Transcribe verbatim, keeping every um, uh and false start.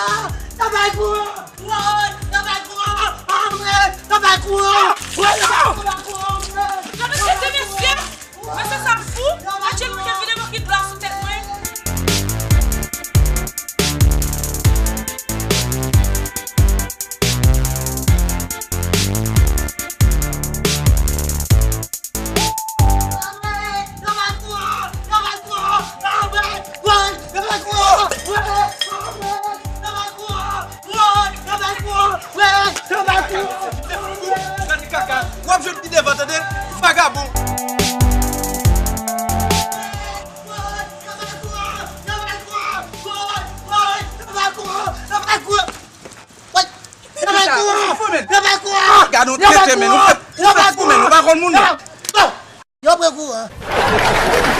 Travay pou ou! Travay pou ou! Travay pou ou! Travay pou ou! Mesye, se mesye! Mesye sa fou! Adje, nou te vide bokit dlo sou tèt mwen. Gade kaka, w ap jwenn li devan, tande, vagabon. Gade yon tete, men, ou fè, ou fè fou, men, ou pa konn moun, non. Yo pran kouran.